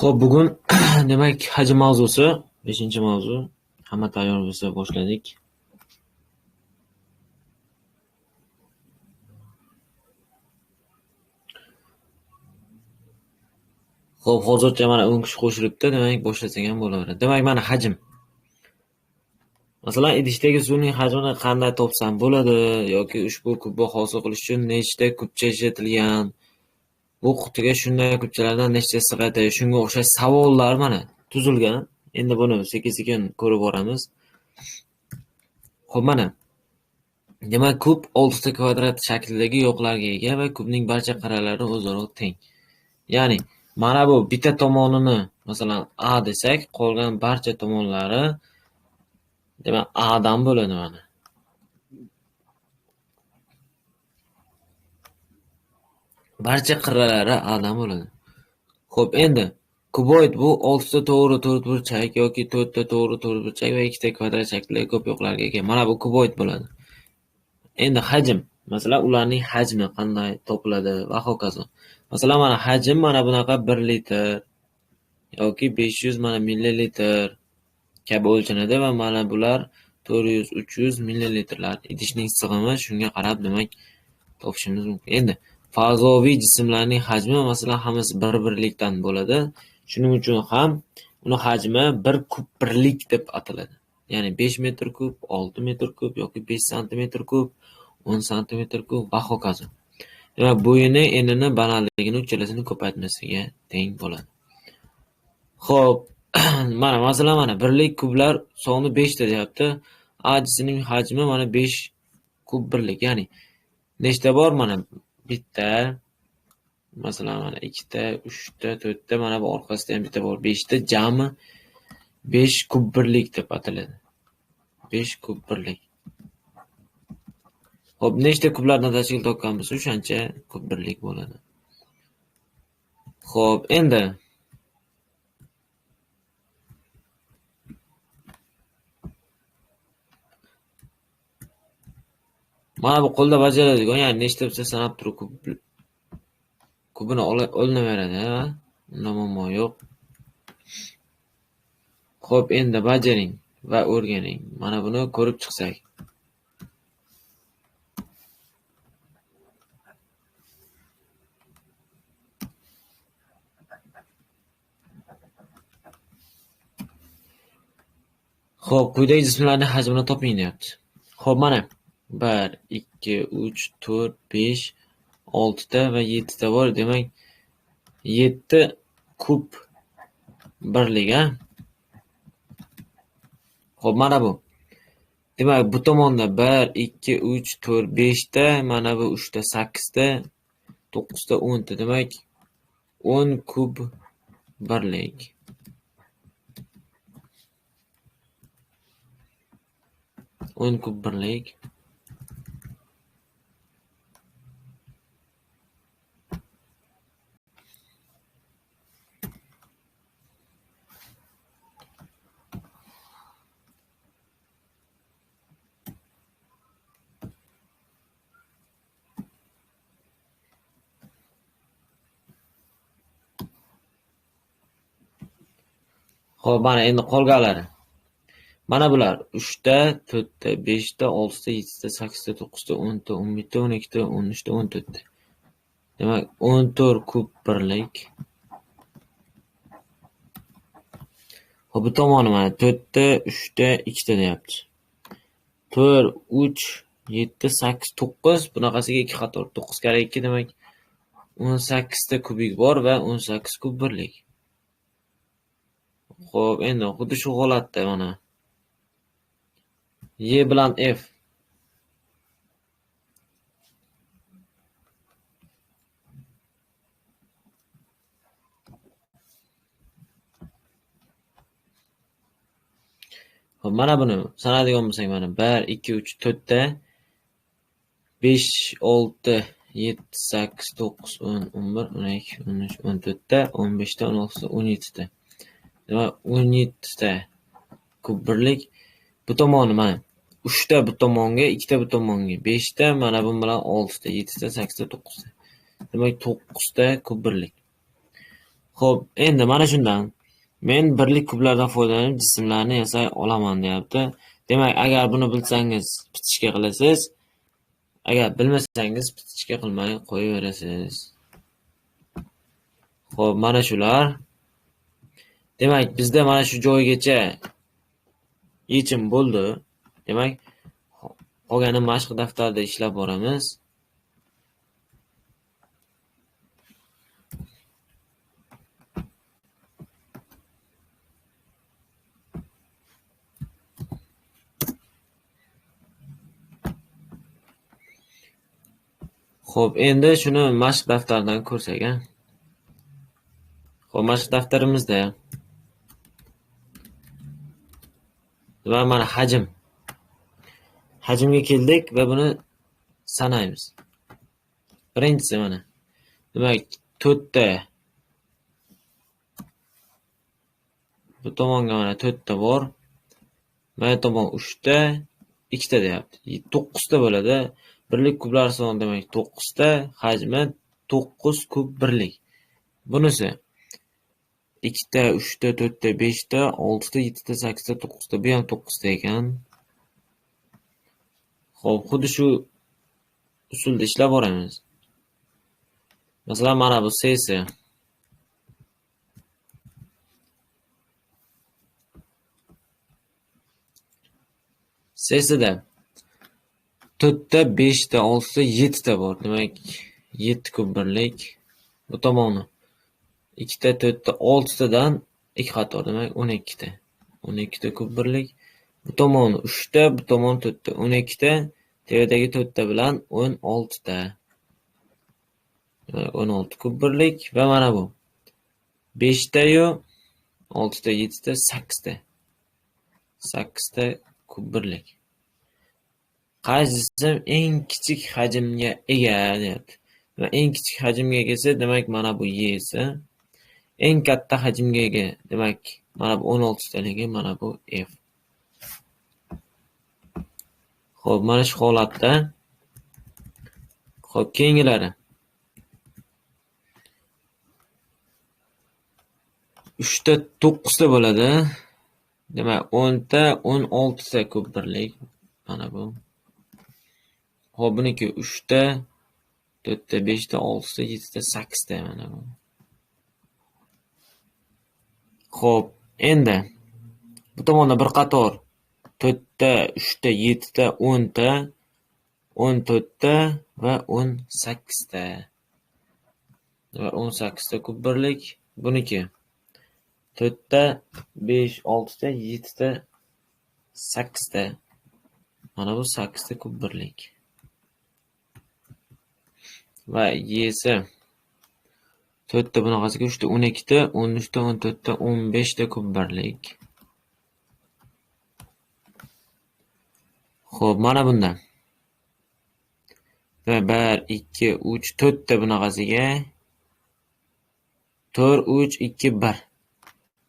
Xo'p, bugun demak hajm mavzusi, 5-mavzu. Hamma tayyor bo'lsa boshladik. Xo'p, hozircha mana 10 kishi qo'shilibdi, demak boshlasak ham bo'laveradi. Demak, mana hajm. Masalan, idishdagi suvning hajmini qanday topsam bo'ladi yoki ushbu kubni hosil qilish uchun nechta kubcha ishlatilgan? Bu qutiga shunday kubchalardan nechtasi sig'adi? Shunga o'xshash savollar mana tuzilgan. Endi buni sekin-sekin ko'rib boramiz. Xo'p, mana. Demak, kub 6 ta kvadrat shaklidagi yoqlarga ega va kubning barcha qirralari o'zaro teng. Ya'ni mana bu bitta tomonini, masalan, A desak, qolgan barcha tomonlari demak A dan bo'ladi mana. Barcha qirralari A dan bo'ladi. Xo'p, endi kuboid bu 6 ta to'g'ri to'rtburchak yoki 4 ta to'g'ri to'rtburchak va 2 ta kvadrat shaklidagi ko'p yoqlarga ega. Mana bu kuboid bo'ladi. Endi hajm, masalan, ularning hajmi qanday topiladi va hokazo. Masalan, mana hajm mana bunaqa 1 litr yoki 500 mana millilitr kabi o'lchanadi va mana bular 400-300 millilitrlar. Idishning sig'imi shunga qarab demak topishimiz mumkin. Endi fazoviy jismlarning hajmi masalan hammasi bir birlikdan bo'ladi. Shuning uchun ham uni hajmi 1 kub birlik deb ataladi. Ya'ni 5 metr kub, 6 metr kub yoki 5 santimetr kub, 10 santimetr kub va hokazo. Demak, bo'yini, enini, balandligini uchalasini ko'paytmasiga teng bo'ladi. Xo'p, mana masalan mana birlik kublar soni 5 ta deyapti. A jismining hajmi mana 5 kub birlik, ya'ni nechta bor? Mana bitta, masalan mana ikkita, uchta, to'rtta, mana bu orqasida ham bitta bor, 5 ta, jami 5 kub birlik deb ataladi. 5 kub birlik. Xo'p, nechta kublardan tashkil topgan bo'lsa, o'shancha kub birlik bo'ladi. Xo'p, endi mana bu qo'lda bajaradigan, ya'ni nechta bo'lsa sanab turib kubini olinaveradi, ha? Unda muammo yo'q. Xo'p, endi bajaring va o'rganing. Mana buni ko'rib chiqsak. Xo'p, quyidagi jismlarning hajmini toping deyapti. Xo'p, mana 1, 2, 3, 4, 5, 6 ta va 7 ta bor. Demak, 7 kub birlik, ha? Xo'p, mana bu. Demak, bu tomonda 1, 2, 3, 4, 5 ta, mana bu 3 ta, 8 ta, 9 ta, 10 ta. Demak, 10 kub birlik. 10 kub birlik. Xo'p, mana endi qolganlari. Mana bular 3 ta, 4 ta, 5 ta, 6 ta, 7 ta, 8 ta, 9 ta, 10 ta, 11 ta, 12 ta, 13 ta, 14 ta. Demak, 14 kub birlik. Xo'p, bu tomoni mana 4 ta, 3 ta, 2 ta deyapti. 4, 3, 7, 8, 9. Bunaqasiga 2 qator. 9 karra 2 demak 18 ta kubik bor va 18 kub birlik. Xo'p, endi xuddi shu holatda mana Y bilan F. Xo'p, mana buni sanadigan bo'lsak, mana 1, 2, 3, 4 ta, 5, 6, 7, 8, 9, 10, 11, 12, 13, 14 ta, 15 ta, 16 ta, 17 ta. Demak, 17 ta kub birlik. Bu tomoni mana 3 ta bu tomonga, 2 ta bu tomonga, 5 ta, mana bu bilan 6 ta, 7 ta, 8 ta, 9 ta. Demak, 9 ta kub birlik. Xo'p, endi mana shundan men birlik kublardan foydalanib jismlarni yasay olaman deyapti. Demak, agar buni bilsangiz pitichka qilasiz, agar bilmasangiz pitichka qilmay qo'yaverasiz. Xo'p, mana shular. Demak, bizda mana shu joygacha yechim bo'ldi. Demak, qolgani mashq daftarida ishlab boramiz. Xo'p, endi shuni mashq daftaridan ko'rsak, a? Xo'p, mashq daftarimizda va mana hajm. Hajmga keldik va buni sanaymiz. Birinchisi mana. Demak, 4 ta bu tomonga mana 4 ta bor. Mana tomon 3 ta, 2 ta deyapti. 9 ta bo'ladi. Birlik kublar soni demak 9 ta, hajmi 9 kub birlik. Bunisi 2 ta, 3 ta, 4 ta, 5 ta, 6 ta, 7 ta, 8 ta, 9 ta. Bu ham 9 ta ekan. Xo'p, xuddi shu usulda ishlab boramiz. Masalan, mana bu C'si. C'sida 4 ta, 5 ta, 6 ta, 7 ta bor. Demak, 7 kub birlik. Bu tomoni 2 ta, 4 ta, 6 tadan 2 qator, demak 12 ta. 12 ta kub birlik. Bu tomoni 3 ta, bu tomoni 4 ta, 12 ta. Tepadagi 4 ta bilan 16 ta. Demak, 16 kub birlik va mana bu 5 ta yu 6 ta, 7 ta, 8 ta. 8 ta kub birlik. Qaysi jism eng kichik hajmga ega deyapti. Va eng kichik hajmga egasi demak mana bu Y'si. Eng katta hajmga ega demak mana bu 16 taligi, mana bu F. Xo'p, mana shu holatda. Xo'p, keyingilari. 3 ta 9 ta bo'ladi. Demak, 10 ta 16 ta kub birlik mana bu. Xo'p, buniki 3 ta, 4 ta, 5 ta, 6 ta, 7 ta, 8 ta mana bu. Xo'p, endi bu tomonda bir qator 4 ta, 3 ta, 7 ta, 10 ta, 14 ta va 18 ta. Va 18 ta kub birlik. Buniki 4 ta, 5, 6 ta, 7 ta, 8 ta. Mana bu 8 ta kub birlik. Va Y'si 4 ta bunaqasiga 3 ta, 12 ta, 13 ta, 14 ta, 15 ta kub birlik. Xo'p, mana bundan. Va 1, 2, 3, 4 ta bunaqasiga 4, 3, 2, 1.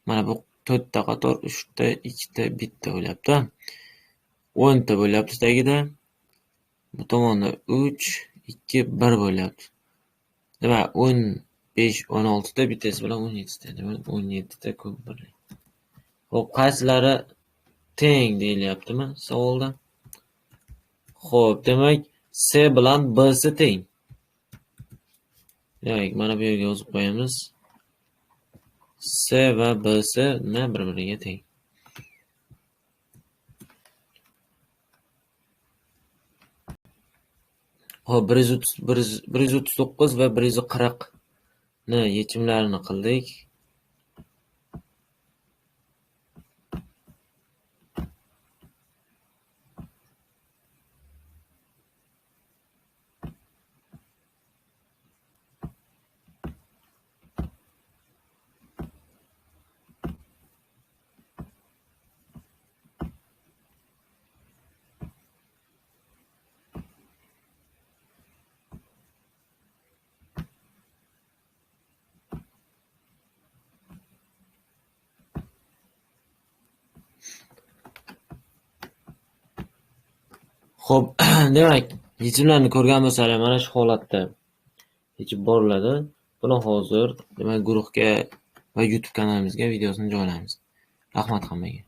Mana bu 4 ta qator, 3 ta, 2 ta, 1 ta bo'lyapti. 10 ta bo'lyapti tagida. Bu tomonda 3, 2, 1 bo'lyapti. Demak, 15, 16 ta, bittasi bilan 17 ta. Demak, 17 ta kub birlik. Xo'p, qaysilari teng deyilyaptimi savolda? Xo'p, demak, C bilan B'si teng. Demak, mana bu yerga yozib qo'yamiz. C va B'si nima bir-biriga teng. Xo'p, 139 va 140 ni yechimlarini qildik. Xo'p, demak, yechimlarni ko'rgan bo'lsanglar, mana shu holatda yechib boriladi. Buni hozir, demak, guruhga va YouTube kanalimizga videosini joylaymiz. Rahmat hammaga.